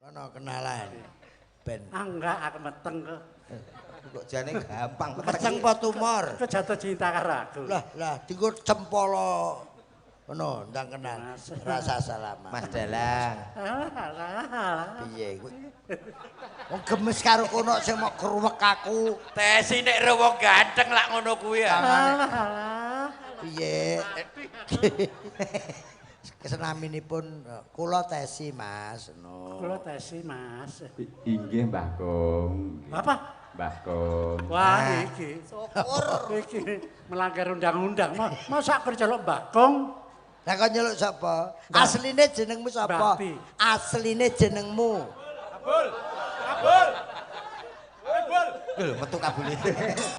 Kono kenalan. Ben. Ah enggak, aku meteng kok. Kok jane gampang Meteng apa tumor? Kok jatuh cinta karo aku. Lah, lah dinggo cempolo. Ngono, ndang kenal. Rasa salaman. Mas Dalang. Piye kowe? Wong gemes karo kono sing mok kruwek aku. Tesi nek ro wong ganteng lak ngono kuwi ya. Piye? Kesenaminipun kula Tesi, Mas. No. Kula Tesi, Mas. Inggih, Mbah Kong. Apa? Mbah Kong. Wah, iki. Syukur. Iki melanggar undang-undang. Masa aku celuk Mbah Kong? Lah kok nyeluk sapa? Asline jenengmu sapa? Asline jenengmu. Kabul. Kabul. Kabul. Lho, metu kabule.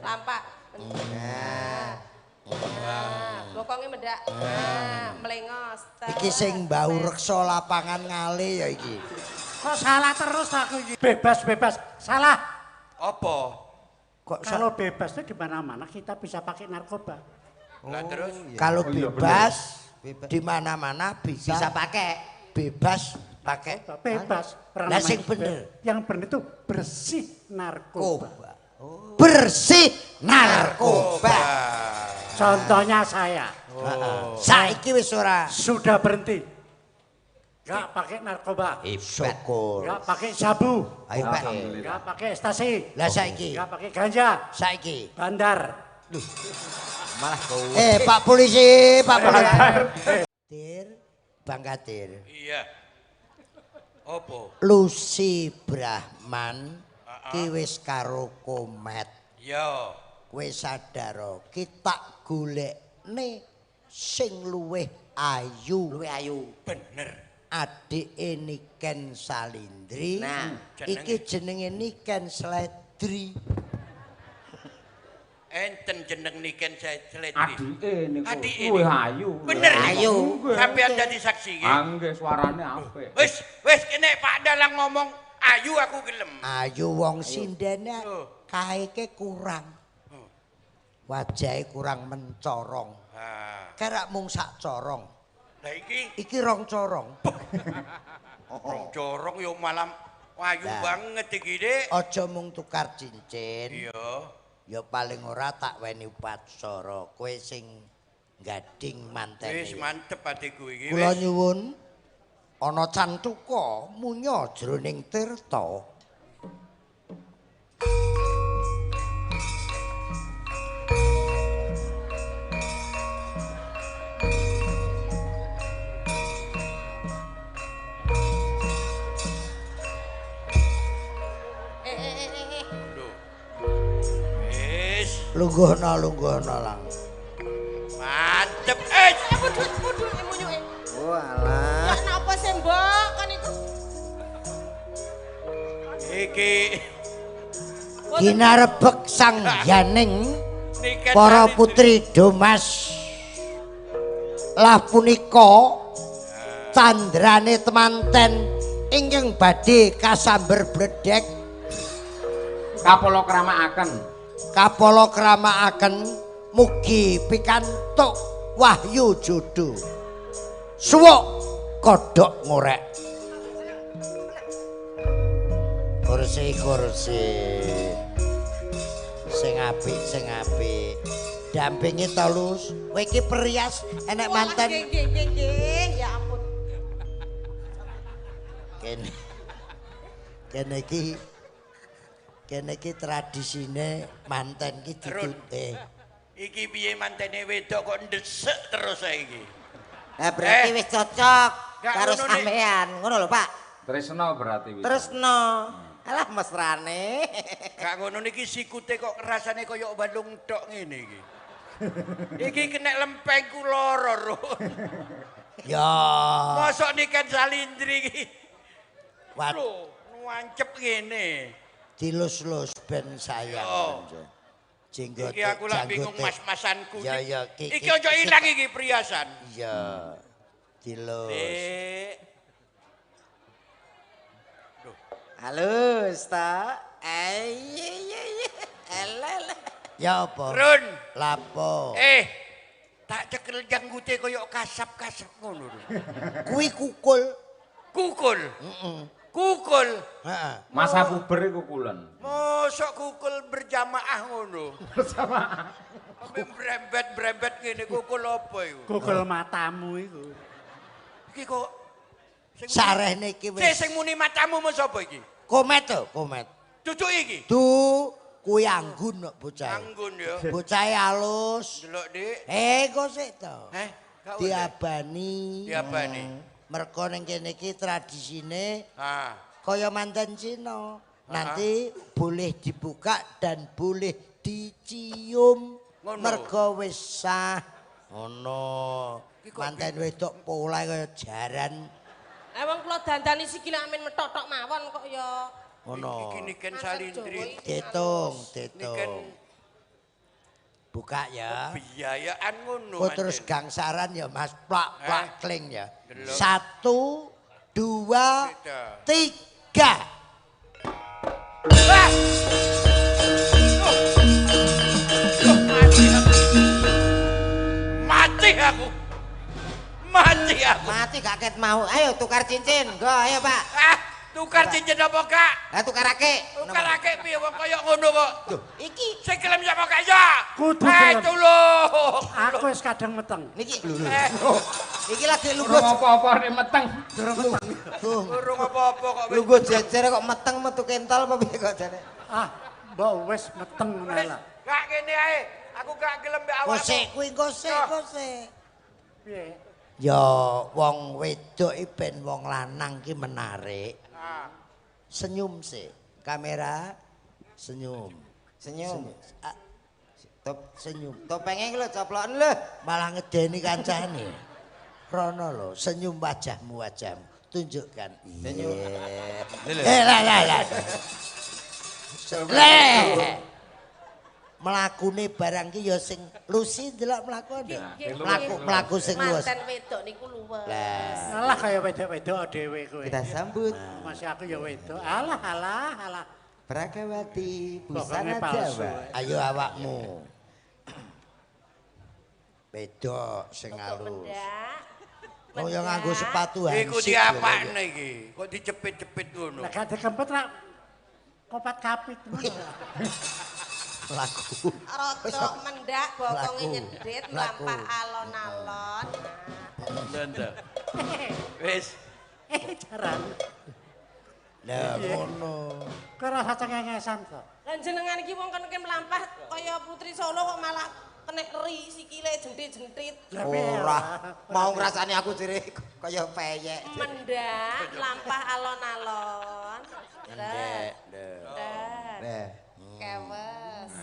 Lampak. Nah. Nah, bokongnya mendak. Nah, melengos. Iki sing bau reksa lapangan ngale ya iki. Kok salah terus aku iki? Bebas-bebas. Salah. Apa? Kok kalau bebas itu di mana-mana kita bisa pakai narkoba. Lah terus kalau bebas di mana-mana bisa pakai. Bebas pakai. Bebas. Lah sing bener. Yang bener itu bersih narkoba. Oh. Bersih narkoba. Contohnya saya. Oh. Saiki wis ora. Sudah berhenti. Enggak pakai narkoba. Syukur. Enggak pakai sabu. Alhamdulillah. Enggak pakai ekstasi. Lah saiki. Enggak pakai ganja. Saiki. Bandar. Duh. Malah kowe. Pak polisi, Pak polisi. Tir, Bang Kadir. Iya. Opo? Lucy Brahman ki wis karo Komet. Iya. Kowe sadar ki tak golekne sing luwih ayu. Luwih ayu. Bener. Adike Niken Salindri. Nah, iki jenenge Niken Sledri. Enten jeneng Niken Sledri. Adike niku luwih ayu. Bener ayu. Sampeyan dadi saksi nggih. Ah nggih suarane apik. Wis, wis kene Pak Dalang ngomong ayu aku gelem. Ayu wong sindene kaeke kurang. Wajahe kurang mencorong. Ha. Kerak mung sak corong. Lah iki iki rong corong. Rong corong yo malam ayu banget iki, Dik. Aja mung tukar cincin. Iya. Ya paling ora tak weni upacara. Kowe sing gading mantene. Wis mantep atiku iki. Kula nyuwun ana cantuka munya jroning tirta. Lungguhna lungguhna lang. Mantep. Pudut munyuke. Oh alah. Ya napa sih mbok kon iku? Iki ginarebek sang yaning para putri Domas. Lah punika candrane temanten ingkang badhe kasamber bledek. Kapala kramakaken. Kapala kramakaken mugi pikantuk wahyu jodo. Suwuk kodhok ngorek. Kursi kursi. Sing apik sing apik. Dampingi to Lus. Kowe iki perias enek manten. Nggih nggih nggih, ya ampun. Kene. Kene iki kene iki tradisine manten iki ditute. Iki piye mantene wedok kok ndesek terus saiki. Lah berarti wis cocok karo sampean, ngono lho Pak. Tresno berarti wis. Tresno. Alah mesrane. Gak ngono niki sikute kok rasane kaya balung tok ngene iki. Iki kena lempengku loro, Ro. Ya. Mosok Niken Salindri iki. Lho, nuancep ngene. Dilus-lus ben sayang. Jenggote. Iki aku lak bingung mas-masanku. Ya ya iki aja ilang iki priasan. Iya. Dilus. Dik. Halus ta. Iya. Elel. Ya apa? Run. Lapo? Tak cekel janggute koyo kasap-kasap ngono lho. Kuwi kukul. Kukul. Heeh. Kukul. Heeh. Masa puber iku kulen. Mosok kukul berjamaah ngono. Berjamaah. Sampe brembet-brembet ngene kukul apa iku? Kukul matamu iku. Iki kok sing Sarehne iki Sing wis. sing muni matamu mun sapa iki? Komet to, komet. Cucuk iki. Du kuwi anggun kok bocah. Anggun ya. Bocahe alus. Delok, Dik. Eh, kok sik to. Heh, gak oleh. Diabani. Diabani. Mergo ning kene iki tradisine Ah. kaya manten Cina. Nanti boleh dibuka dan boleh dicium. Ngono. Mergo wis sah. Ngono. Iki kok Manten wedok polahe kaya jaran. Eh wong kula dandani sikile amin methok-thok mawon kok ya. Ngono. Iki niken Manten salindri. Jawa iki Ditung, Niken ditung. Buka ya. biayaan ngono. Kok terus manten. gangsaran ya Mas, plak plak Eh. kling ya. Delok. 1 2 Tiga. 3. Wah! Oh. Oh, mati aku. Mati aku. Mati aku. Mati gak ket mau. Ayo tukar cincin. Go, ayo Pak. Ah, tukar cincin apa gak? Lah tukarake. Tukarake piye wong kaya ngono kok. Loh, iki Sing gelem sapa gak ya? Kudu Eh, gelem. tulung. Aku wis kadang meteng. niki lho lho. Eh, Iki lagi Urung lungguh apa-apa nek meteng. urung apa-apa kok wis. lungguh jejer kok meteng metu kentol apa piye kok jane. Ah, mbok wis meteng ngono Wis, lah. gak kene ae. Aku gak gelem mbek awakmu. Kosek kuwi kosek kosek. Piye? Ya wong wedok iki ben wong lanang ki menarik. Ah. Senyum sih. Kamera senyum. Senyum. Ah, Top senyum. topenge iki lho coploken lho. Malah ngedeni kancane. Rono lho, senyum wajahmu wajahmu. Tunjukkan. Senyum. Eh lah lah lah. Le. Mlakune barang ki ya sing Lucy ndelok mlakune. Nggih, Mlaku nggih. mlaku sing luwes. Manten wedok niku luwes. Lah. Alah kaya wedok-wedok dhewe kowe. Kita sambut Masih aku ya wedok. Alah alah alah. Pragawati Pokoknya busana palsu. Jawa. Ayo awakmu. Wedok sing Wedok halus. mendak. Oh ya nganggo sepatu hansip. Iku diapakne iki? Kok dicepit-cepit ngono? Lah gak dikempet rak kopat kapit ngono. Lagu. Rodok mendak bokonge Laku. nyedit Laku. mlampah alon-alon. Ndak. Wis. Eh jaran. Lah ngono. Kowe rasa cengengesan to. Lah jenengan iki wong kene mlampah kaya putri Solo kok malah kena eri sikile jentit-jentit. Lah piye, Ora mau ngrasani aku jere kaya peyek. Mendak mlampah alon-alon. Ndek. Nah, Kewes.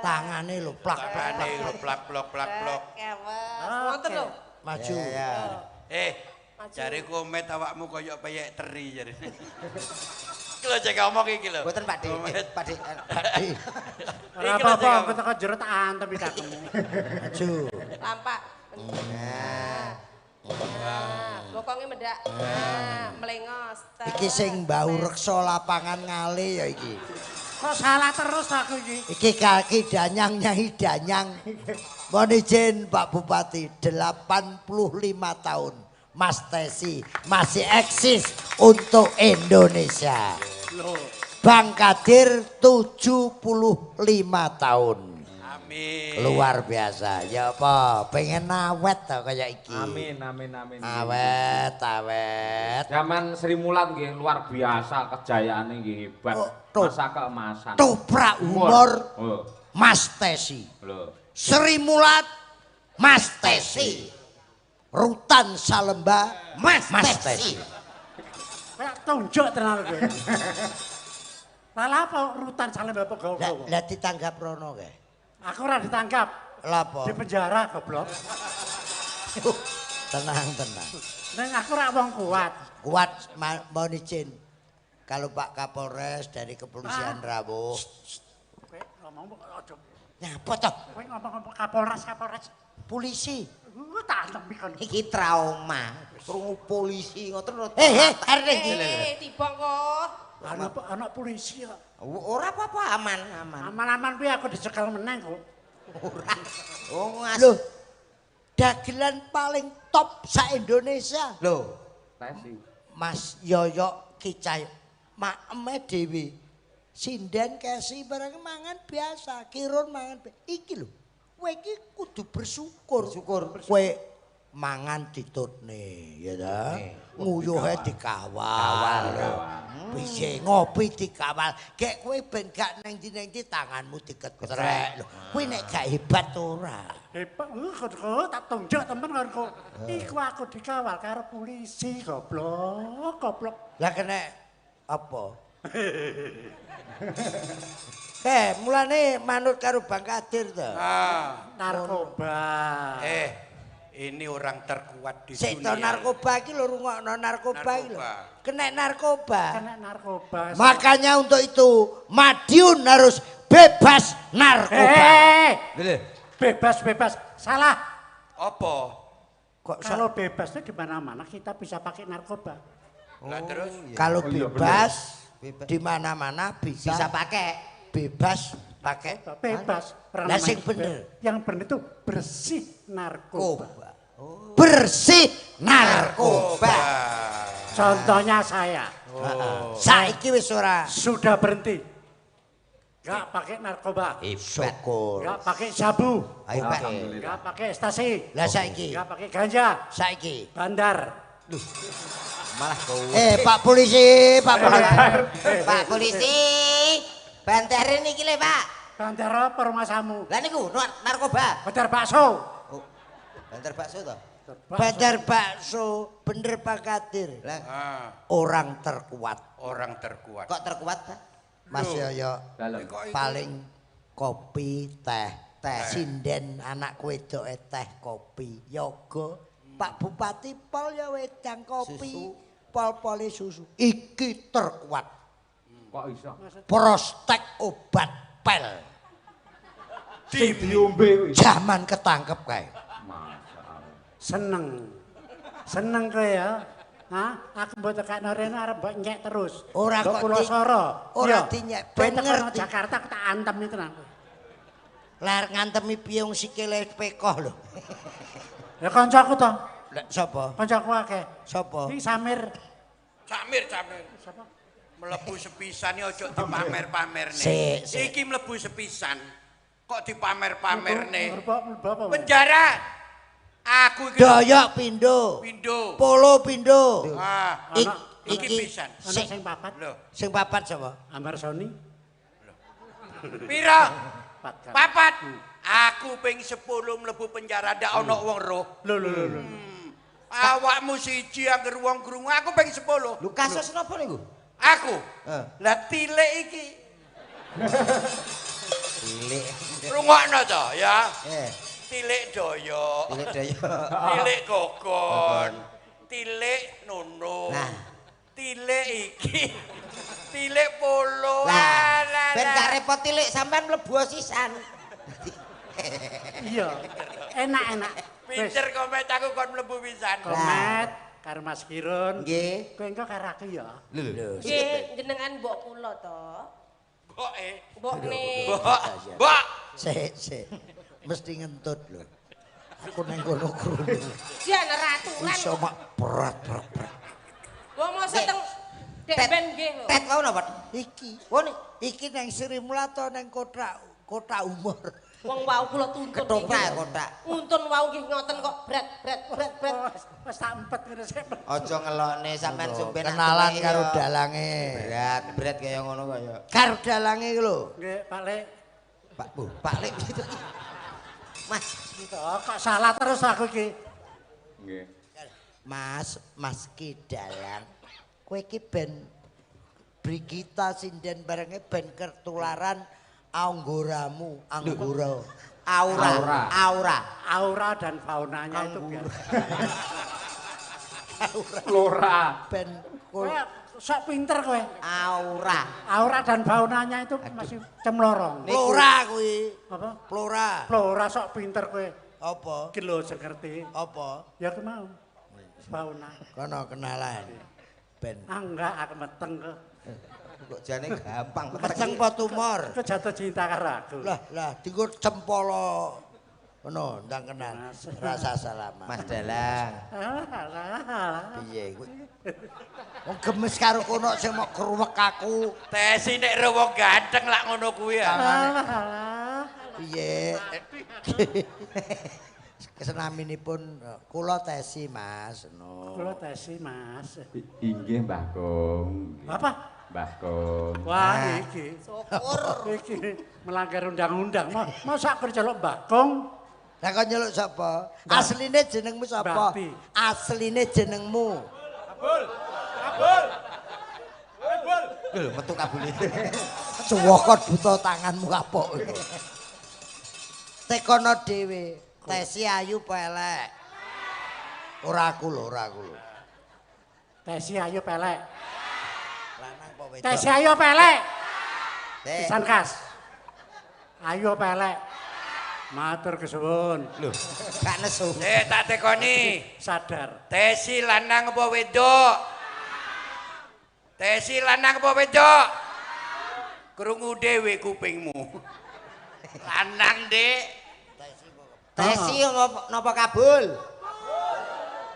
Tangane lho plak plak Tangane lho plak plok plak plok. Kewes. Oke. Wonten lho. maju. ya, ya. Eh, Maju. jare komet awakmu koyo peyek teri jare. Iki lho cek ngomong iki lho. Mboten Pak De. Komet. Pak De. Eh, Ora Iki lho, apa-apa cek aku teko jero tak antem kakemu. Maju. Lampak. Nah, Nah, bokonge mendak. Nah, melengos. Iki sing bau reksa lapangan ngale ya iki. Kok salah terus aku iki. Iki kaki danyang nyai danyang. Mohon izin Pak Bupati 85 tahun Mas Tesi masih eksis untuk Indonesia. Lho, Bang Kadir 75 tahun. Amin. Luar biasa. Ya apa, pengen awet to kaya iki. Amin amin amin. Awet, awet. Zaman Sri Mulat nggih luar biasa kejayaane nggih hebat. Oh, tuh. Masa keemasan. Toprak humor Oh, Mas Tesi. lho. Sri Mulat Mas Tesi. Rutan Salemba Mas, Mas Tesi. kayak tunjuk tenan kowe. Lah apa rutan salim bapak Lah gowo. lah ditanggap rono kae. Aku ora ditangkap. Lah apa? Di penjara goblok. Tenang, tenang. Neng aku ora wong kuat. Kuat mohon izin. Kalau Pak Kapolres dari Kepolisian Rawuh. Kowe ngomong aja. Nyapa toh? Kowe ngomong-ngomong Kapolres Kapolres. Polisi. Ku tak antem kon. iki trauma. Krungu polisi ngoten lho. Eh, eh, arek iki. Eh, tiba kok. Ana ana polisi kok. Ora apa-apa aman, aman. Aman-aman kuwi aku dicekel meneng kok. Ora. Oh, ngas. Loh. Dagelan paling top sa Indonesia. Lho, Tesi. Mas Yoyok Ki Cahyo maeme dhewe. Sinden kesi barang mangan biasa, kirun mangan iki lho. Kowe iki kudu bersyukur. Bersyukur. Kowe mangan ditutne, ya ta? Nguyuhe dikawal. Piye ngopi dikawal. Gek kowe ben gak nang ndi-ndi tanganmu diketrek lho. Kowe nek gak hebat ora. Hebat, kok tak tunjuk temen kok. Iku aku dikawal karo polisi, goblok, goblok. Lah kena apa? Mulane manut karo Bang Kadir to. Ah, Narkoba. Ini orang terkuat di Sik to dunia. narkoba iki lho rungokno narkoba iki lho. Kena narkoba. Kena narkoba. Makanya untuk itu Madiun harus bebas narkoba. Bebas bebas. Salah. Apa? Kok kalau bebas itu di mana-mana kita bisa pakai narkoba. Lah terus kalau bebas Bebas. di mana-mana Bisa pakai. Bebas pakai. Bebas. Lah sing bener. Yang bener itu bersih narkoba. Bersih narkoba. Contohnya saya. Saiki wis ora. Sudah berhenti. Gak pakai narkoba. Syukur. Gak pakai sabu. Ayo Pak. Gak pakai ekstasi. Lah saiki. Gak pakai ganja. Saiki. Bandar. Malah kowe. Pak polisi, Pak polisi. Pak polisi. Bandare niki lho, Pak. Bandar apa rumahmu? Lah niku narkoba. Bandar bakso. Oh. Bandar bakso to? Bandar bakso, bener Pak Kadir. Lah Orang terkuat. Orang terkuat. kok terkuat, Pak? Mas Yoyo paling kopi teh. Teh. Sinden anak wedoke teh kopi. Yoga Pak Bupati pol ya wedang kopi. Susu. Pol-pole susu. Iki terkuat. Kok iso? Prospek obat pel. Sing diombe kuwi. Zaman ketangkep kae. Masyaallah. Seneng. Seneng kowe ya. Hah? Aku mbok tekakno rene arep mbok nyek terus. Ora Mbok kok kula soro. ora dinyek, ben ben ngerti. Jakarta aku tak antem itu tenan. Lah ngantemi piye wong sikile pekoh lho. Ya kancaku to. Lah sapa? Kancaku akeh. Sapa? Iki Samir. Samir, Samir. Sapa? Mlebu sepisan iki aja dipamer-pamerne. Sik, sik. Iki mlebu sepisan kok dipamer-pamerne. Mlebu apa? Penjara. Aku iki Doyok pindho. pindho. Polo pindho. Ah, iki pisan. Ana sing papat. Lho, Sing papat sapa? Amar Soni. pira? Papat. Papat. Aku ping 10 mlebu penjara ndak ana wong roh. Lho lho lho. Awakmu siji angger wong krungu aku ping 10. Lho kasus napa niku? Aku. Heeh. Lah tilik iki. Tilik. Rungokno to ya. Tilik doyok. Tilik doyok. Tilik gogon. Tilik nono. Nah. Tilik iki. Tilik polo. Lah, Alah, ben lah. gak repot tilik sampean mlebu sisan. Iya. Enak-enak. Pinter komet aku kon mlebu pisan. Komet karo Mas Kirun. Nggih. Kowe engko karo aku ya. Lho. Nggih, jenengan mbok kula to. Mboke. Mbokne. Mbok. Mbok. Sik, sik. Mesti ngentut lho. Aku nang kono krungu. Jan raturan. Iso mak berat berat berat. Wong mosok teng Dek ben nggih lho. Tet wau napa? Iki. Oh nih. Iki nang Sri Mulato nang kota umur. Wong wau kula tuntun. Ketoprak kotak. Untun wau nggih ngoten kok berat berat berat berat. Wis tak empet ngene sik. Aja ngelokne sampean sumben Kenalan karo dalange. Berat, berat kaya ngono kaya. Karo dalange iki lho. Nggih, Pak Lek. Pak Bu, Pak Lek gitu. Mas, Oh, kok salah terus aku iki. Nggih. Mas, Mas Ki Dalang. Kowe iki ben Brigita sinden barenge ben ketularan anggoramu, anggora. aura, Aura. aura. Aura dan faunanya itu biar. Flora. Ben Kowe sok pinter kowe. Aura. Aura dan faunanya itu masih cemlorong. Flora kuwi. Apa? Flora. Flora sok pinter kowe. Apa? Iki lho sing ngerti. Apa? Ya aku mau. Fauna. Kono kenalan. Ben. Ah enggak, aku meteng kok. Kok jane gampang Meteng apa tumor? Kok jatuh cinta karo aku. Lah, lah, dienggo cempolo. Ngono, ndang kenal. Rasa salaman. Mas Dalang. Piye kowe? Wong gemes karo kono sing mok kruwek aku. Tesi nek ro wong ganteng lak ngono kuwi ya. Piye? Kesenaminipun kula Tesi, Mas. No. Kula Tesi, Mas. Inggih, Mbah Kung. Apa? Mbah Kung. Wah, iki. Syukur. Iki melanggar undang-undang. Masa aku diceluk Mbah Kung? Lah kok nyeluk sapa? Asline jenengmu sapa? Asline jenengmu. Kabul. Kabul. Kabul. Lho, metu kabule. Cuwokot buta tanganmu kapok. Tekono dhewe. Tesi ayu apa elek? Ora aku lho, ora aku lho. Tesi ayu apa elek? Lanang apa wedok? Tesi ayu apa elek? Pisan kas. Ayu apa elek? Matur kesuwun. Lho, gak nesu. Tak tekoni. Sadar. Tesi lanang apa wedok? Tesi lanang apa wedok? Krungu dhewe kupingmu. Lanang, Dik. Tesi napa kabul?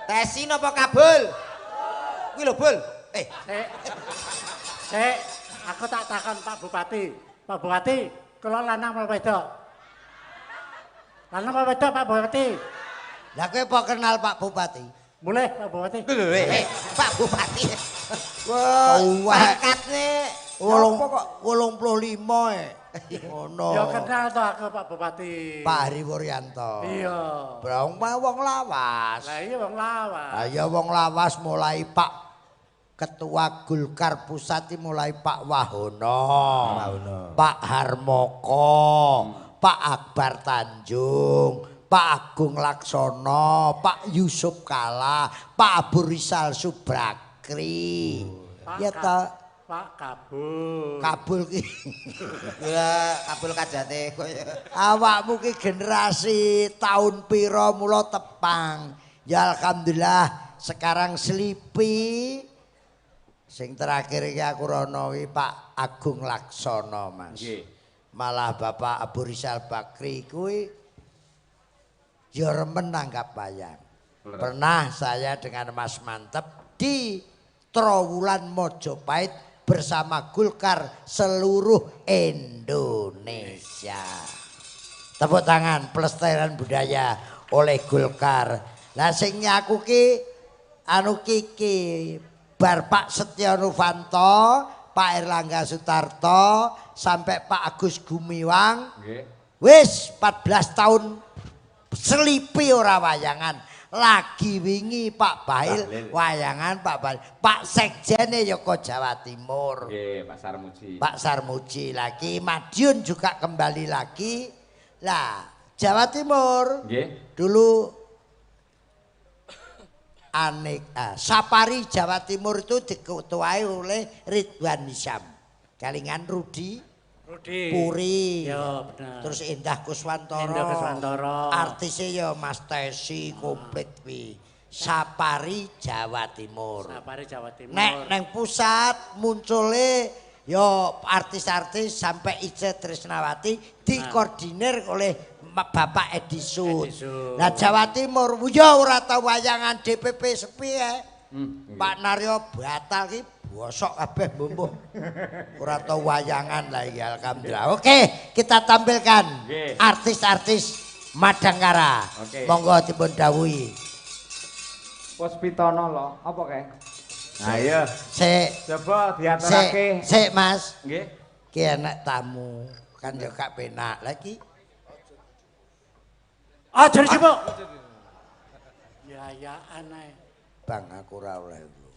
Tesi napa kabul? Kuwi lho, Bul. Sik, aku tak takon Pak Bupati. Pak Bupati, kula lanang apa wedok? Lanang apa wedok Pak Bupati? Lah kowe apa kenal Pak Bupati? Boleh Pak Bupati. Lho, Pak Bupati. Wah, pangkatne 85 e. Ngono. Ya kenal to aku Pak Bupati. Pak Hari Wuryanto. Iya. Brong wong lawas. Lah iya wong lawas. Lah iya wong lawas mulai Pak Ketua Golkar Pusat mulai Pak Wahono, Pak Harmoko, Pak Akbar Tanjung, Pak Agung Laksono, Pak Yusuf Kala, Pak Abu Rizal Subrakri. Ya ta. Pak Kabul. Kabul ki. Ya Kabul kajate koyo. Awakmu ki generasi tahun pira mula tepang. Ya alhamdulillah sekarang Slipi. Sing terakhir iki aku rono ki Pak Agung Laksono, Mas. Nggih. Malah Bapak Abu Rizal Bakri kuwi ya remen nanggap wayang. Pernah saya dengan Mas Mantep di Trowulan Mojopahit bersama Golkar seluruh Indonesia. Tepuk tangan pelestarian budaya oleh Golkar. Lah sing nyaku ki anu kiki bar Pak Setya Novanto, Pak Erlangga Sutarto, sampai Pak Agus Gumiwang. Nggih. Wis 14 tahun selipi ora wayangan. Lagi wingi Pak Bahlil wayangan Pak Bahlil. Pak Sekjene ya kok Jawa Timur. Nggih, Pak Sarmuji. Pak Sarmuji lagi, Madiun juga kembali lagi. Lah, Jawa Timur. Nggih. Dulu Sapari Jawa Timur itu diketuai oleh Ridwan Nizam. Kalingan Rudi Puri. Ya, bener. Terus Indah Kuswantoro. Indah Kuswantoro. Artisnya ya Mas Tesi komplit wi. Sapari Jawa Timur. Sapari Jawa Timur. Nek neng pusat muncule ya artis-artis sampai Ice Trisnawati dikoordinir oleh Bapak Edi Sud. Nah Jawa Timur ya ora tau wayangan DPP sepi ya. Pak Naryo batal ki bosok kabeh mbumbuh. Ora tau wayangan lah iki alhamdulillah. Oke, kita tampilkan artis-artis Madangkara. Monggo dipun dawuhi. Puspitono lho, apa kae? Ayo. Sik. Coba diaturake. Sik, Mas. Nggih. Ki enek tamu, kan yo gak penak. Lagi. Aja dijupuk. Ya ya aneh. Bang aku ora oleh lho.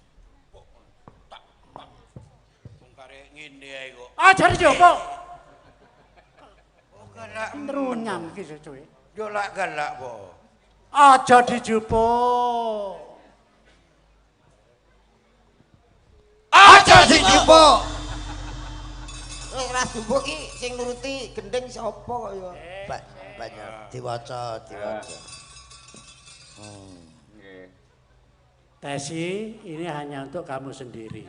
Wong karek ngene ae kok. Aja dijupuk. Oh galak Trunyam iki sesuwe. Yo lak galak po. Aja dijupuk. Aja dijupuk. Wis ora jupuk iki sing nuruti gendeng sapa kok ya. Banyak diwaca, diwaca. Nggih. Tesi, ini hanya untuk kamu sendiri.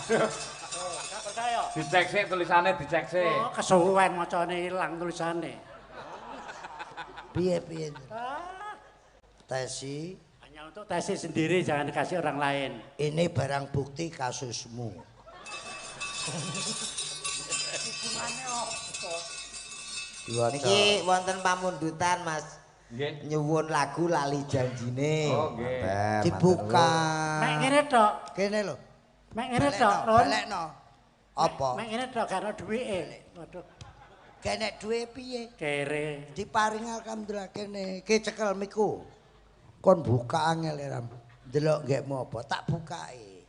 Gak percaya? Dicek sik tulisane, dicek sik. Oh, kesuwen macane ilang tulisane. Piye piye? Tesi, Hanya untuk Tesi sendiri, jangan dikasih orang lain. Ini barang bukti kasusmu. Diwaca. Niki wonten pamundutan, Mas. Nggih. Nyuwun lagu Lali Janjine. Oh, nggih. Matur Dibuka. Mek ngene tok. Kene lho. Mek ngene tok, Ron. Balekno. Apa? Mek ngene tok gak ono duwike. Waduh, Kenek duwe piye? kere. Diparing alhamdulillah kene. Ki cekel miku. Kon buka angel ram. Delok nggekmu apa? Tak bukai.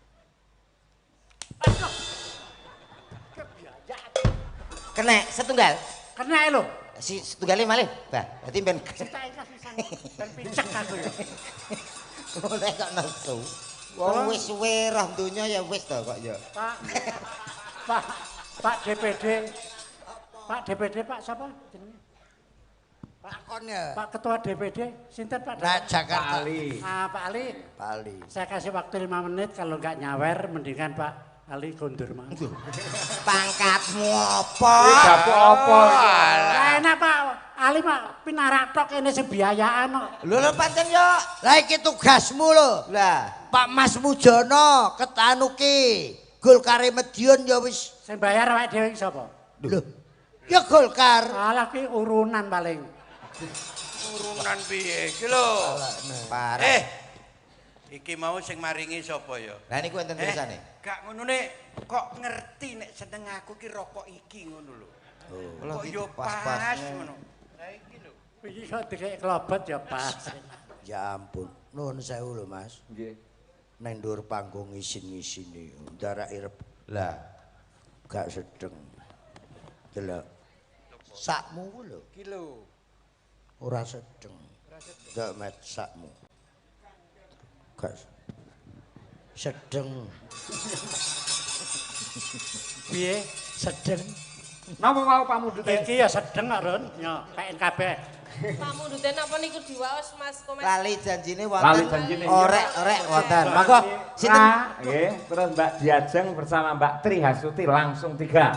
Kena setunggal. Kena lho. Si setunggale malih. Bah, berarti ben Tak ikhlas pisan. Ben picek aku ya. Oleh kok nesu. Wong wis suwe roh donya ya wis to kok ya. Pak. Pak Pak DPD. Pak DPD Pak siapa jenenge? Takon ya. Pak Ketua DPD, sinten Pak? Nah, Jakarta. Pak Ali. Ah, Pak Ali. Pak Ali. Saya kasih waktu 5 menit, kalau nggak nyawer mendingan Pak Ali kondur mas. Pangkatmu apa? Dapuk apa? Lah enak Pak Ali Pak pinarak tok ini sing biayaan kok. Lho lho pancen yo. Lah iki tugasmu lho. Lah, Pak Mas Mujono ketanuki. Golkare Medion ya wis. Sing bayar awake dhewe iki sapa? Lho. Ya Golkar. Alah ki urunan paling. Urunan piye iki lho. parah. Iki mau sing maringi sapa ya? Lah niku enten tulisane. Gak ngono nek kok ngerti nek seneng aku ki rokok iki ngono lho. Kula Kok iki yo pas-pas. pas ngono. Lah iki lho. Iki kok dikek klobot ya pas. Ya ampun, nuwun sewu lho Mas. Nggih. Nang dhuwur panggung isin-isine, ndarak irep Lah, gak sedeng. Delok. Sakmu ku lho, Iki lho. ora sedeng. Delok met sakmu. Gak sedeng, Piye? sedeng. Napa wau pamundhute? Iki ya sedeng kok Ron, yo PNKB. Pamundhute napa niku diwaos Mas Komet? lali janjine Lali wonten. janjine. Orek-orek wonten. Monggo sinten? Nah, nggih, terus Mbak Diajeng bersama Mbak Tri Hastuti langsung 3.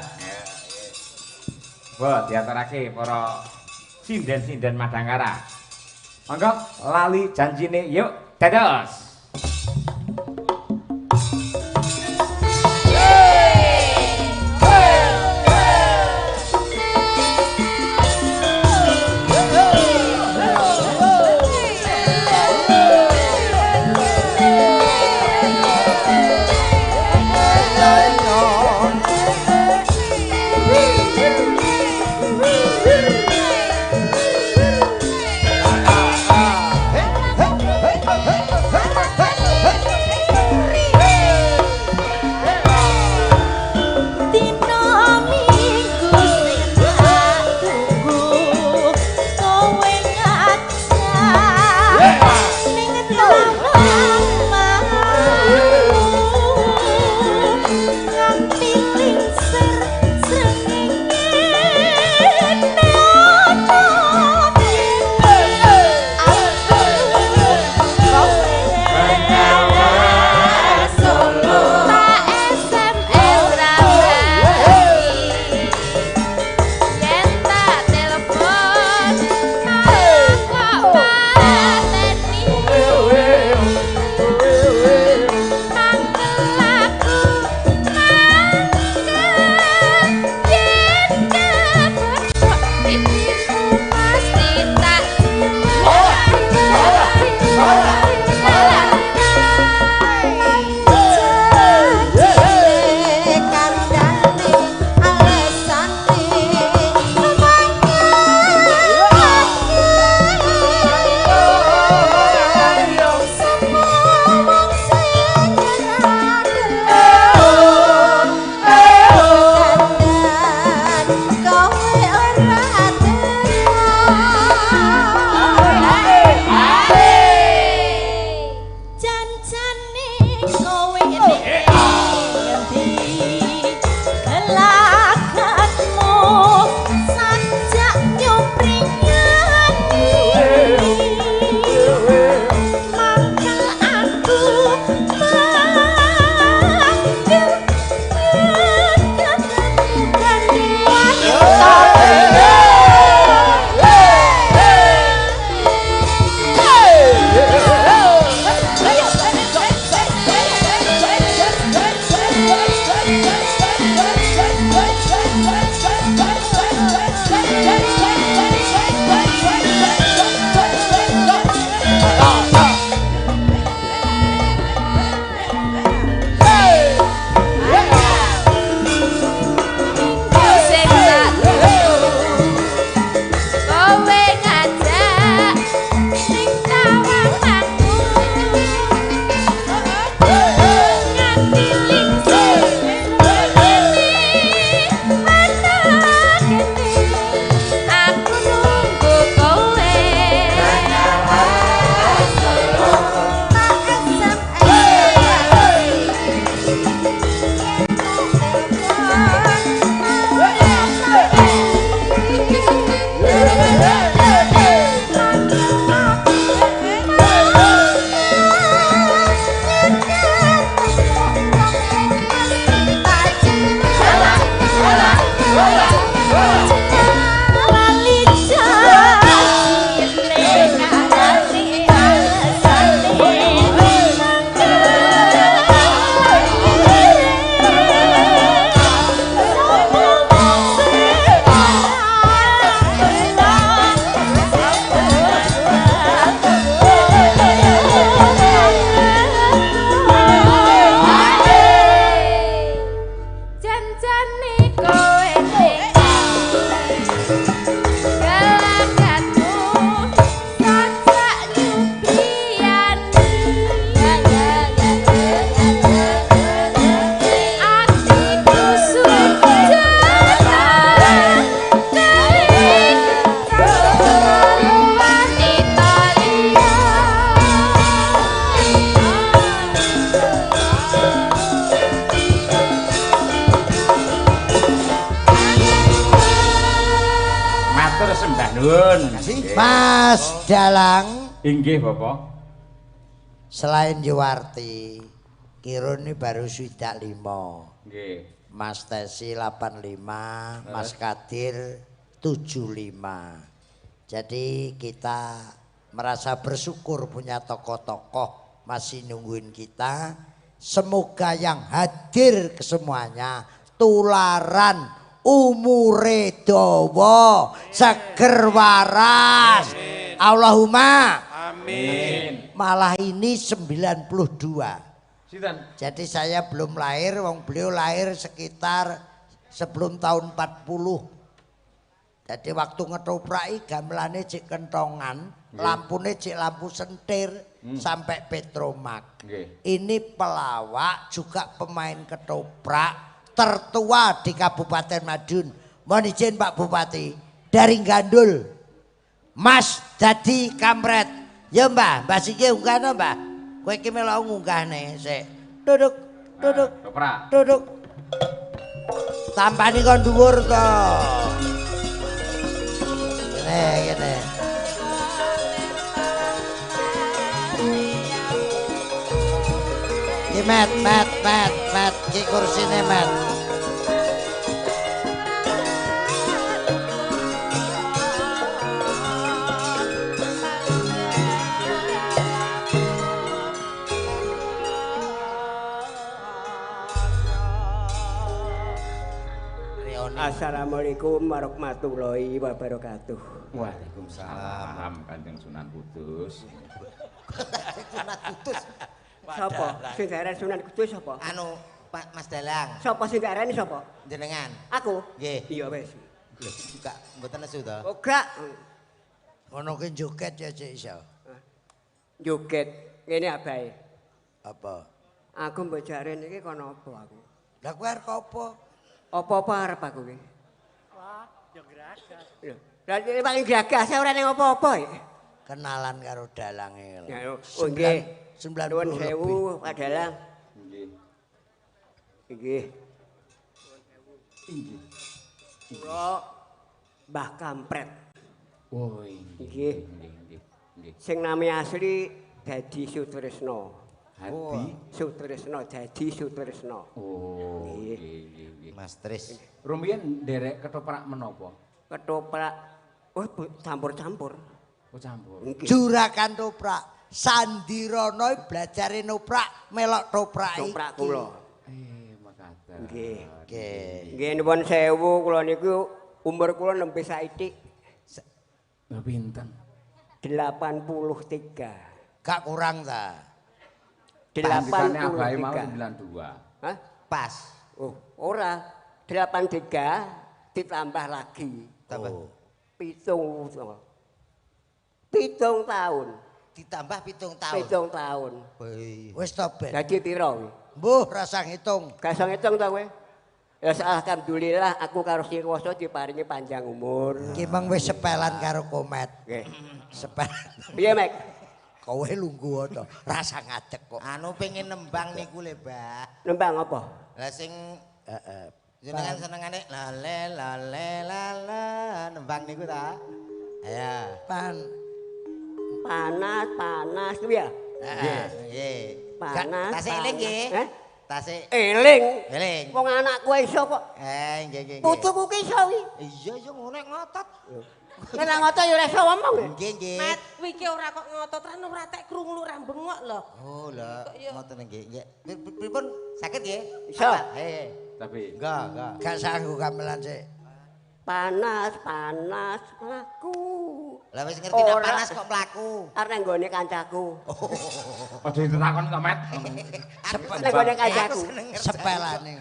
Wah, diaturake para sinden-sinden Madangkara. Monggo lali janjine yuk dados. Hey, hey, hey, hey, hey, hey. Matur sembah nuwun. Mas Dalang. Inggih, Bapak. Selain Yuwarti, Kirun ini baru 65. Nggih. Mas Tesi 85, Mas Kadir 75. Jadi kita merasa bersyukur punya tokoh-tokoh masih nungguin kita. Semoga yang hadir kesemuanya tularan umure dawa, seger waras. Allahumma amin. Malah ini 92. Sinten? Jadi saya belum lahir, wong beliau lahir sekitar sebelum tahun 40. Jadi waktu ngetopraki gamelane cek kentongan, lampune cek lampu sentir sampai Petromak. Ini pelawak juga pemain ketoprak tertua di Kabupaten Madiun. Mohon izin Pak Bupati, dari Gandul. Mas Dadi Kampret. Ya Mbah, Mbah siki unggahno Mbah. Kowe iki melok ngunggahne sik. Duduk, duduk. Duduk. Tampani kon dhuwur to. Ngene, ngene. Ki met, met, met, met, ki kursine met. Assalamualaikum warahmatullahi wabarakatuh. Waalaikumsalam Kanjeng Sunan Kudus. Sunan Kudus. Sapa? Sing diarani Sunan Kudus sapa? Anu Pak Mas Dalang. Sapa sing diarani sapa? Jenengan. Aku? Nggih. Iya wis. Lho, gak mboten nesu to? Oh, gak. Ngono ki joget ya cek iso. Joget ngene abahe. Apa? Aku mbok jare niki kono apa aku? Lah kowe arep apa? Apa-apa arep aku ki. Wah, ya gragas. Lho, lah iki paling gragas ora ning apa-apa ya. Kenalan karo dalange. Ya, oh nggih. 90 sewu Pak Dalang. Nggih. Nggih. Inggih. Kula Mbah Kampret. Oh, inggih. Nggih. Nggih. Sing nami asli Dadi Sutresno. Hadi Sutresno, Dadi Sutresno. Oh, nggih, nggih. Mas Tris. Rumiyin nderek ketoprak menapa? Ketoprak. Oh, campur-campur. Oh, campur. Juragan toprak. Sandirono blajare noprak melok toprak iki. Toprak kula. Makaten. Nggih. Nggih. Nggih nuwun sewu kula niku umur kula nembe saithik. Lha pinten? 83. Gak kurang ta? 83. Abahe mau 83. 92. Hah? Pas. Oh, ora. 83 ditambah lagi. Tambah. Oh. 7. 7 tahun. Ditambah 7 tahun. 7 tahun. Wis to ben. Dadi pira kuwi? Mbuh rasa ngitung. Gak iso ngitung to kowe? Ya alhamdulillah aku karo sing kuwasa diparingi panjang umur. Ki meng wis sepelan karo komet. Nggih. Sepelan. Piye, Mek? Kowe lungguh to, rasa ngadeg kok. Anu pengen nembang niku le, Mbah. Nembang apa? Lah sing heeh. Jenengan senengane la le la le la la nembang niku ta? Ayo. Pan panas panas kuwi ya? Nggih, nggih. Panas. Tasik eling nggih. Heh? Tasik eling. Eling. Wong anakku iso kok. Nggih nggih. Putuku ki iso kuwi. Iya iya ngono nek ngotot. Nek ngotot ya ora iso ngomong. Nggih nggih. Met, kuwi iki ora kok ngotot, ra ora tek krungu ora bengok lho. Oh lho, ngoten nggih. Nggih. Pripun saged nggih? Iso. Heeh. Tapi enggak, enggak. Gak sanggup gamelan sik. Panas, panas mlaku. Lah wis ngerti nek panas kok mlaku. Arep nang nggone kancaku. Aja ditakon kok, Met. Nang nggone kancaku. Sepelane.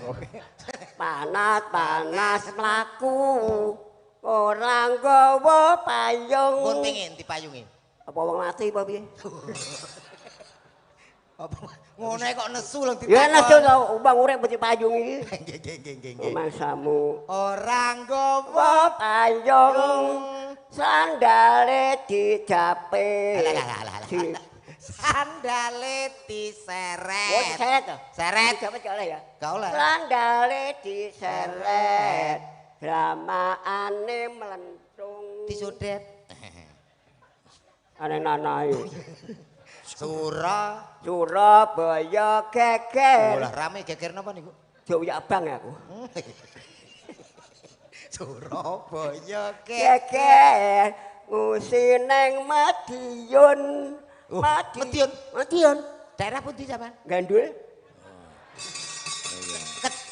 Panas, panas mlaku. Ora nggawa payung. Pun pengin dipayungi. Apa wong mati apa piye? Apa ngono kok nesu lho ditakon. Ya nesu to, wong urip mesti payung iki. Nggih nggih nggih nggih. Masamu ora nggawa payung. Sandale dijape. Sandale diseret. Oh, diseret to? Seret. Dijape gak oleh ya? Gak oleh. Sandale diseret. Dramaane mlentung. disodet. Aneh-aneh. Surabaya geger. Lah rame geger napa niku? Jauh abang aku. Surabaya geger ngusi neng Madiun. Madiun. Madiun. Daerah pundi sampean? Gandul.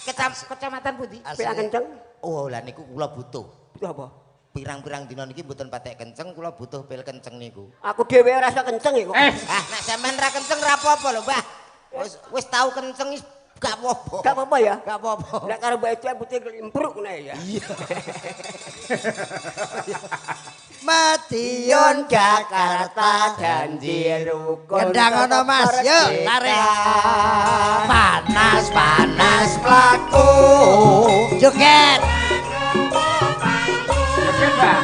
Kecamatan pundi? Pirang kenceng. Oh, lah niku kula butuh. Butuh apa? Pirang-pirang dina niki mboten patek kenceng, kula butuh pil kenceng niku. Aku dhewe ora iso kenceng iku. Ah, nek sampean ra kenceng ra apa-apa lho, Mbah. Wis tau kenceng wis gak apa-apa. Gak apa-apa ya? Gak apa-apa. Nek karo mbak Ece putih impruk ngene ya. Iya. Madiun Jakarta janji rukun. Kendang ana Mas, yuk tarik. Panas-panas mlaku. Joget. Joget, Pak.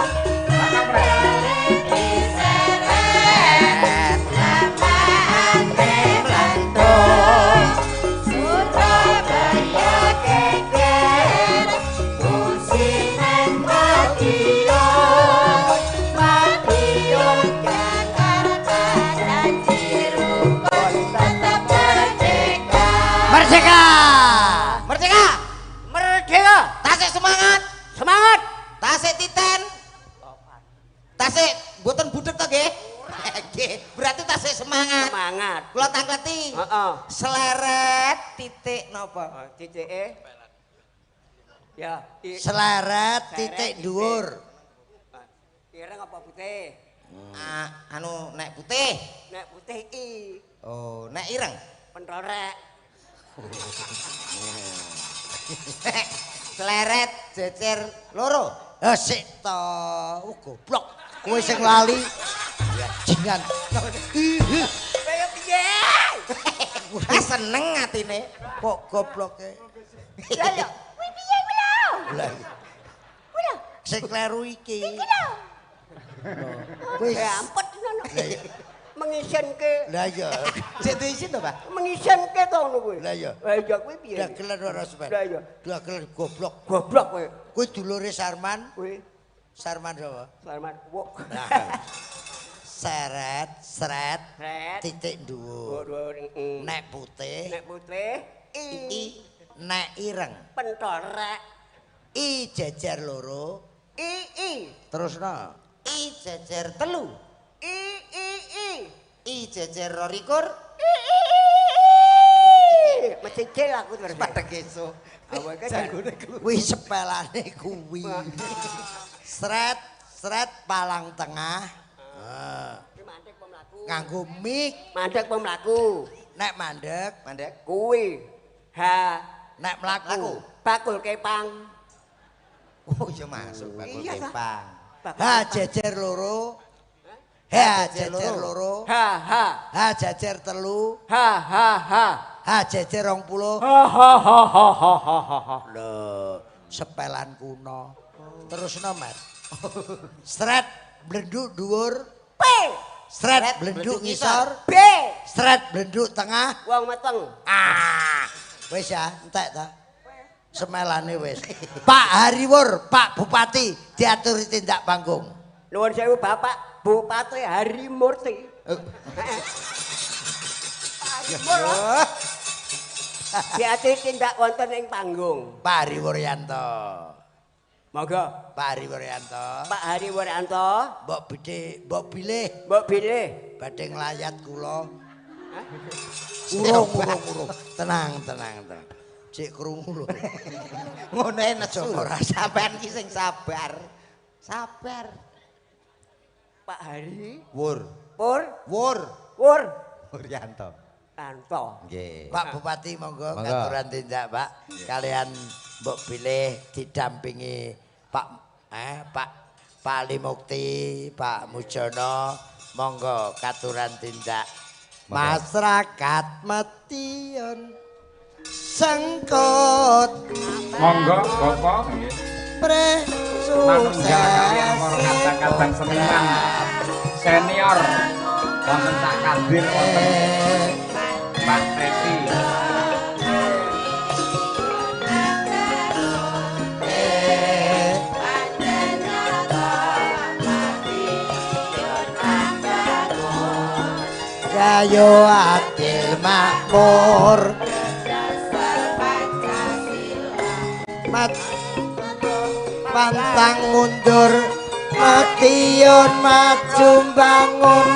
Merdeka! Merdeka! Merdeka! Tasik semangat! Semangat! Tasik titen! Tasik mboten budheg to nggih? Nggih, berarti tasik semangat. Semangat. Kula tangkleti. Heeh. Seleret titik napa? Titike. Ya, seleret titik dhuwur. Ireng apa putih? Anu nek putih. Nek putih i. Oh, nek ireng? Pentorek. Seleret jejer loro. Eh sik to, goblok. Kowe sing lali. Ya jingan. Kaya piye? Ah seneng atine. Kok gobloke. Lah ya, kuwi piye kuwi lho? Lah. Kuwi lho. Sing kleru iki. Iki lho. Wis ampet ngono. Mengisenke. Lah iya. Sik diisin to, Pak? Mengisenke to ngono kuwi. Lah iya. Lah iya kuwi piye? Dagelan ora sampean. Lah iya. Dagelan goblok. Goblok kowe. Kuwi dulure Sarman. Kuwi. Sarman sapa? Sarman. Wok. Seret, seret, titik dhuwur. Nek putih. Nek putih, i. Nek ireng. Pentorek. I jejer loro. I i. Terusno. I jejer telu. I i i. I jejer 22. I i i. Mecicil aku terus. Padha esuk. Awake kuwi sepelane kuwi. Sret, sret palang tengah. Mandek apa mlaku? Nganggo mik. Mandek apa mlaku? Nek mandek, mandek kuwi. H. Nek mlaku. Bakul kepang. Oh iya masuk bakul kepang. H jejer loro. H jejer loro. H H. H jejer telu. H H H. H jejer 20. H H H H H H. Lho, sepelan kuno. Terusno, Mas. Sret blenduk dhuwur. P. Sret blenduk ngisor. B. Sret blenduk tengah. Wong meteng. Ah. Wis ya, entek ta. Semelane wis. Pak Hariwur, Pak Bupati diaturi tindak panggung. Nuwun sewu Bapak Bupati Harimurti. Pak Harimur. Diaturi tindak wonten ing panggung. Pak Hariwuryanto. Monggo. Pak Hariwuryanto. Pak Hariwuryanto. Mbok bidhe, mbok bilih. Mbok bilih. Badhe nglayat kula. Urung, urung, urung. Tenang, tenang, tenang. Cek krungu lho. Ngono nesu. Ora sampean ki sing sabar. Sabar. Pak Hari Wur. Pur. Wur. Wur. Wuryanto. Anto. Nggih. Pak Bupati monggo katuran tindak, Pak. Kalian mbok bilih didampingi Pak Pak Pak Ali Mukti, Pak Mujono, monggo katuran tindak. Masyarakat Madiun sengkut. Monggo Bapak nggih. Pre manunggal kalian para kadang-kadang seniman senior wonten Cak Kadir wonten Mbak Teti. Rahayu adil makmur. Mat pantang mundur, Madiun maju bangun,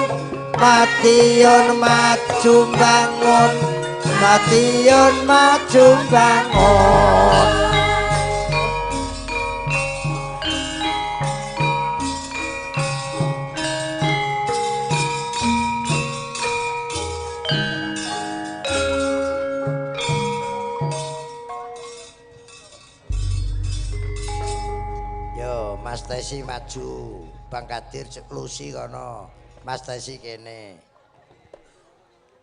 Madiun maju bangun, Madiun maju bangun. Yo, Mas Tesi maju, Bang Kadir Lusi kono, Mas Tesi kene.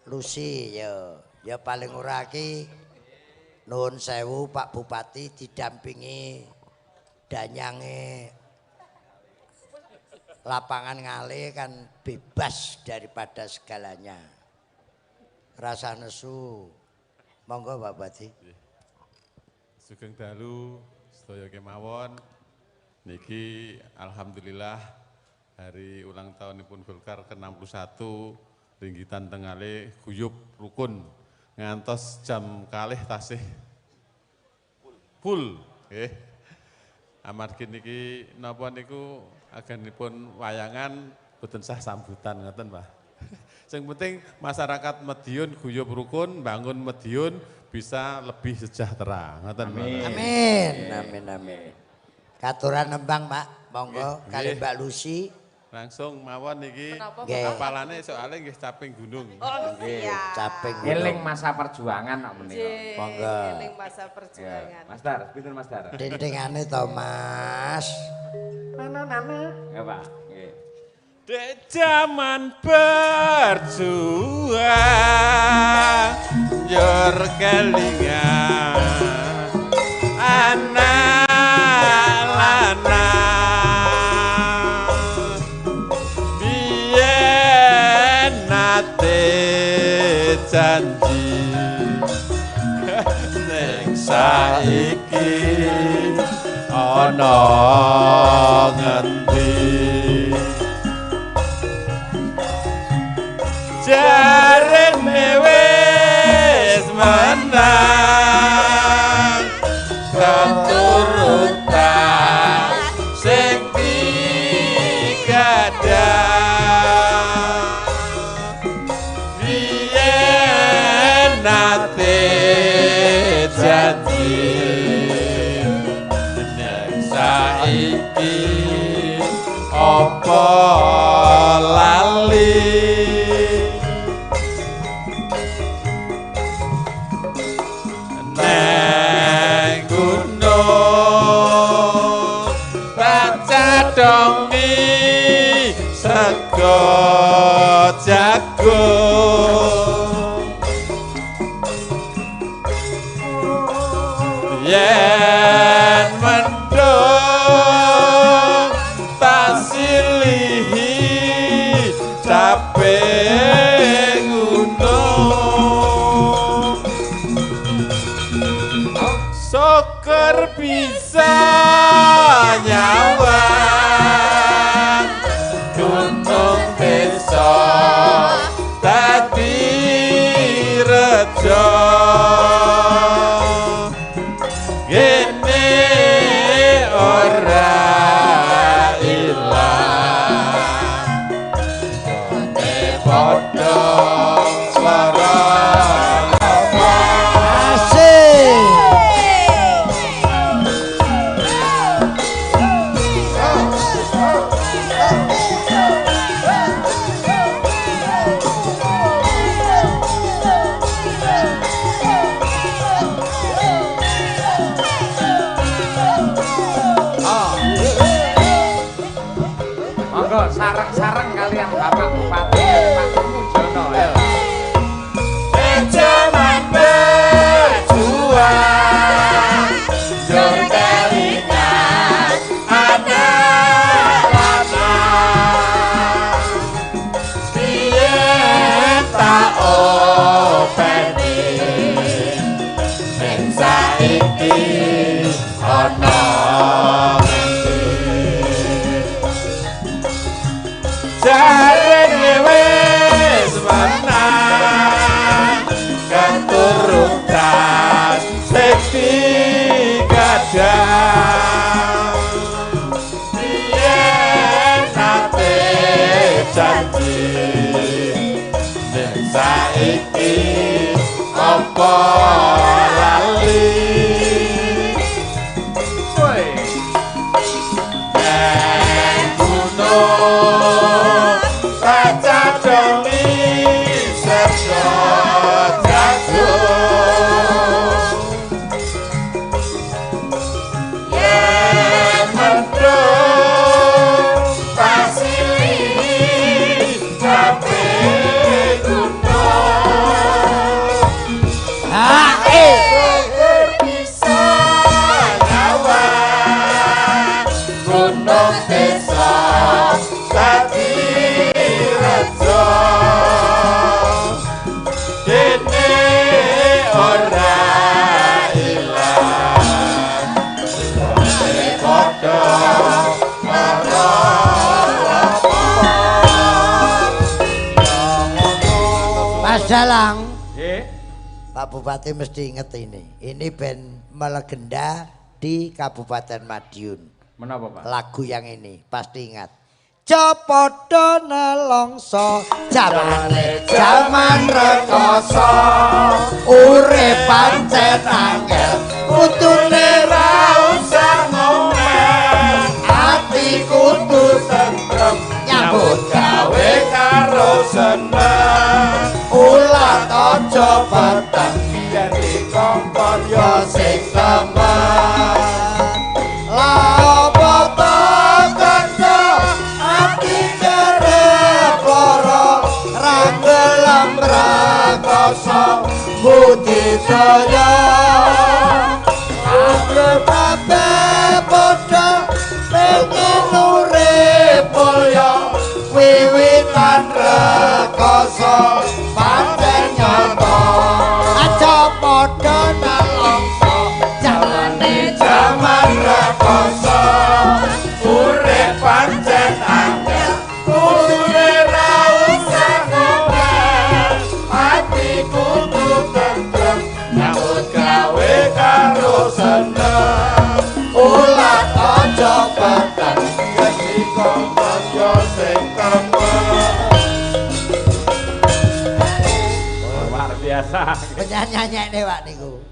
Lusi yo, ya paling ora iki nuwun sewu Pak Bupati didampingi danyange lapangan Ngale kan bebas daripada segalanya. Rasa nesu. Monggo Pak Bupati. Sugeng dalu sedaya kemawon. Niki alhamdulillah hari ulang tahunipun Golkar ke-61 Ringgitan Tengale guyub rukun ngantos jam kalih tasih full nggih. Amargi niki napa niku agenipun wayangan boten sah sambutan ngoten Pak. Sing penting masyarakat Madiun guyub rukun, bangun Madiun bisa lebih sejahtera ngoten. Amin. Amin. Amin amin. Katuran nembang Pak, monggo kali Mbak Lusi. Langsung mawon niki apalane soalnya nggih caping gunung. Oh Nggih, caping gunung. Eling masa perjuangan kok menika. Monggo. Eling masa perjuangan. Mas Dar, pinten Mas Dar? Dindingane to Mas. Nana nana. Ya Pak, nggih. Dek jaman berjuang njur kelingan anak lanang biyen nate janji ning saiki ana ngendi jarene wis menang keturutan sing digadang biyen nate janji ning saiki apa lali neng gunung bacadongi sego jagung yen mendung tak silihi caping gunung syukur bisa nyawang gunung desa dadi rejo gene ora ilang gone padha lara. Asik. Monggo sareng-sareng kalian Bapak Bupati Pak Mujono ya. Jaman berjuang njur kelingan anak lanang biyen tak openi ning saiki ana ngendi jarene wis menang. iki apa lali Woi. Neng gunung sacadongi serjo jagung yen mendung pasili kabeh gunung Ha bisa nyawang gunung desa dadi rejo dene ora ilang padha karo Mas Dalang. Nggih. Pak Bupati mesti inget ini. Ini band melegenda di Kabupaten Madiun. Menapa, Pak? Lagu yang ini pasti ingat. Cepodo nelongso jamane jaman rekoso urip pancen angel kudune ra usah ngomel ati kudu tentrem nyambut gawe karo seneng ulat aja peteng yen dikongkon yo sing temen la apa ta kanca ati kerep lara ra gelem prakoso budidaya kabeh padha pengen urip mulya wiwitan rekoso pancen nyata aja padha nelongso jamane jaman rekoso urip pancen angel kudune ra usah ngomel ati kudu tentrem nyambut gawe karo seneng ulat aja peteng yen dikongkon yo sing temen. Luar biasa. Penyanyi-nyanyine Pak niku.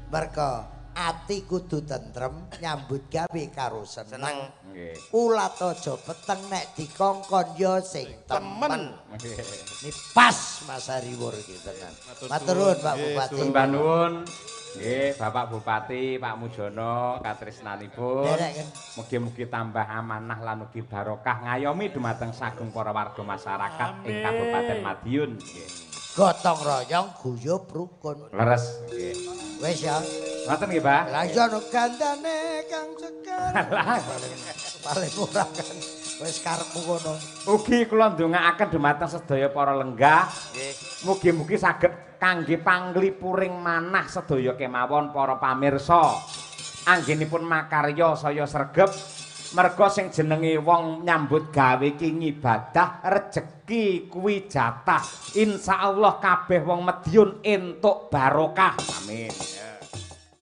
Mergo ati kudu tentrem nyambut gawe karo seneng. Nggih. Ulat aja peteng nek dikongkon ya sing temen. Nggih. Ini pas Mas Hariwur iki tenan. Matur nuwun Pak Bupati. Sembah nuwun. Nggih, Bapak Bupati, Pak Mujono, katresnanipun. Derek kan. Mugi-mugi tambah amanah lan ugi barokah ngayomi dumateng sagung para warga masyarakat ing Kabupaten Madiun. Nggih. Gotong royong guyub rukun. Leres. Nggih. Wis ya. Ngoten nggih, Pak. Lah iya no gandane Kang Sekar. Paling ora kan. Wis karepmu kono. Ugi kula ndongaaken dumateng sedaya para lenggah. Nggih. Mugi-mugi saged kangge panglipuring manah sedaya kemawon para pamirsa. Anggenipun makarya saya sregep merga sing jenenge wong nyambut gawe iki ngibadah rejeki kuwi jatah. Insyaallah kabeh wong Madiun entuk barokah. Amin.